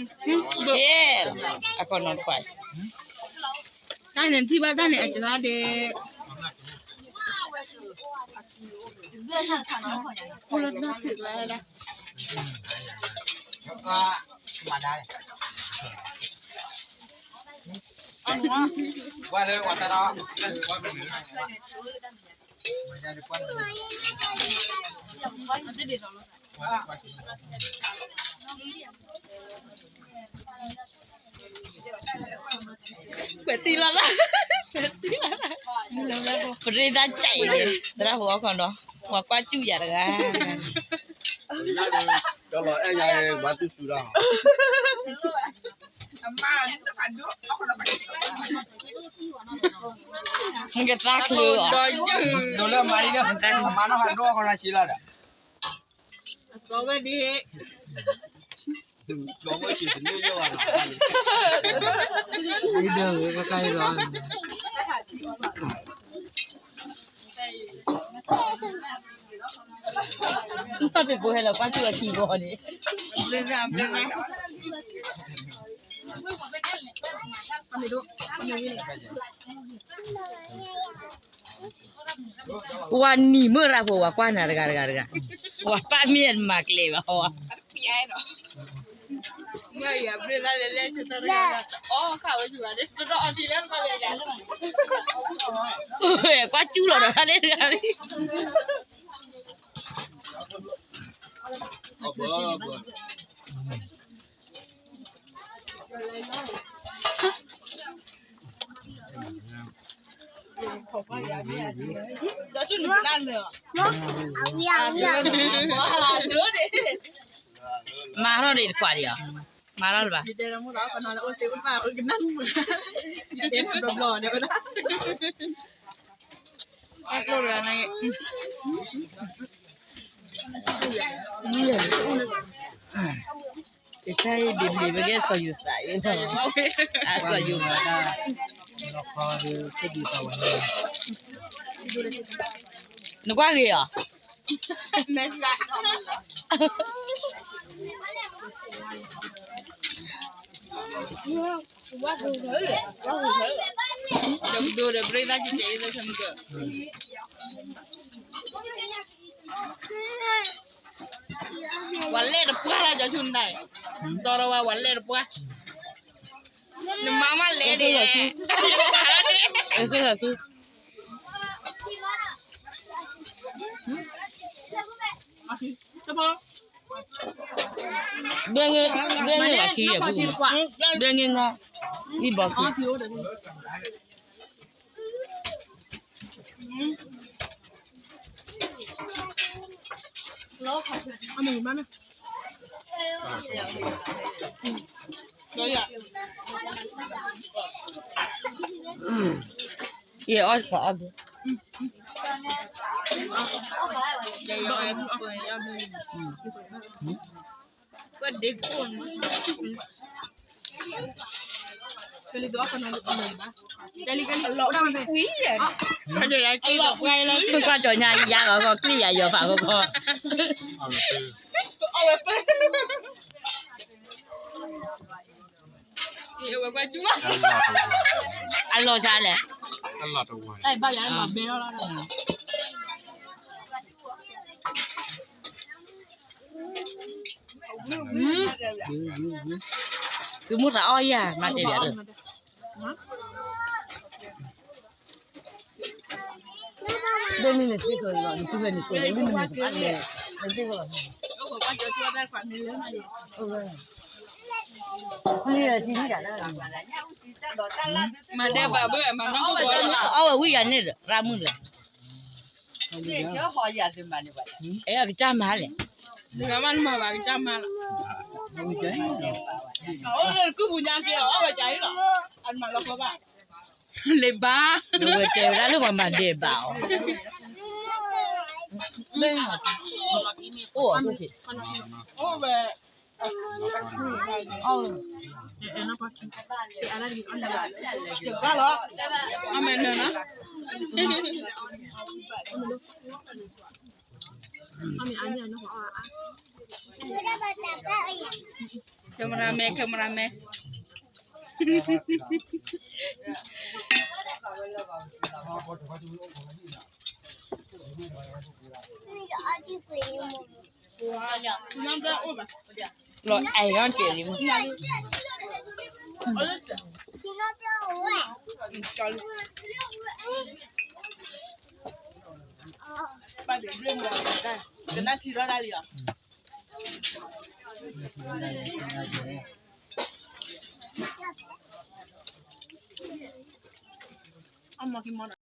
ကဲ, အကီၢ်နီၢ်တခွါ, တၢ်န့ၣ်ထံၣ်ဘၣ်တၢ်န့ၣ် အစရၣ်ဒ့, အိၣ်လၢတၢ်သ့ၣ်ကျါဒၣ် ကွဲးသံလီၤလၢ, ကွဲးသံလီၤလၢ, ပရ့သးကၠဲးအံၤန့ၣ် သရၣ်ဟူအီၣ်ခီဒီး, ပှၤကွၢ်စူၣ်ယၤတဂၤ, ကလီၤအဲၣ်ယၤဘၣ်တူၢ်စူၤဒီး နကသါချၢအီၤ, ဒိးလၢမၤလံဒီး မၤနီၢ်ဟးဒိၣ်အီၣ်ခီနၤဆံးလီၤဒီး, အစီဝဲဒ် တၢ်ပ့ၤပိဟဲလီၤကွၢ်စူၣ်အခံဘီန့ၣ် ဝၤနံၤမုၢ်ရၤဖိ ဝၤကွၢ်နၤတဂၤတဂၤတဂၤ, ဝၤပာ်မ့ၢ်မၤကျဲဘၣ်ဝဲ, ကွၢ်စူၣ်လီၤဒီးတၢ်လၢတဂၤလံ, မၤထီၣ်ဒံးတခွးဒံးအီၤ, မၤထီၣ်လၢၤဘၣ်, တၢ်အံၤဘျ့ဘျ့ ပကဲစီၤယိၤသးအံၤ, အစီၤယိၤသး, နကွၢ်ဂ့ၤအီၤ, ဝၤလဲၢ်တပှၢ်လၢကၠီဆူနတၢ်, ဒီးဝဲဝၤလဲၢ်တပှၢ်, နမါမးလဲၢ်ဒံး, ဘဲငဲ, ဘဲငဲလီၤခံယဲၢ်, ဘဲငဲငါ, အံၤဘီခံ ယအီၣ်တခီအီၣ်ဘျဲၣ်, သုကွၢ်ကၠီညါယါဂီၤဂီၤ ကျံၣ်ယၤယီၤဖးဂီၤဂီၤ, အလီၤစါလဲၣ်, သုမိၢ်သးအီၣ်ယၤ မၤတဲဘၣ်ဒီး မၤဒဲးဘၣ်ဘၣ် မၤနီၢ်ကီၢ်ဘၣ်လီၤ, အီၣ်ဝဲဝံၣ်ယၤန့ၣ် ရၣ်မုၣ်လၢ အဲၣ်အကစၢ်မၤလဲၣ်, တဂၤမးနမၤဘၣ်ကစၢ်မၤလီၤ, အအိၣ်လၢကုၢ်ပူၤညါက့ၤအီၣ်ဝဲကၢ်အံၤလီၤ, အတမၤလီၤကီဘၣ်, လ့ၤဘၣ်, ဝဲတဲဝဲဒၣ်လၢပှၤမၤဒဲးဘၣ်အီၤ, အိၣ်ဝဲ အမဲာ်နၢၤနီၤ Cameraman, cameraman. လီၤအဲၣ်လီၤကဲးလံမး ကနၣ်ထံလီၤဒၣ်လံလီၤ အမၤကမၤ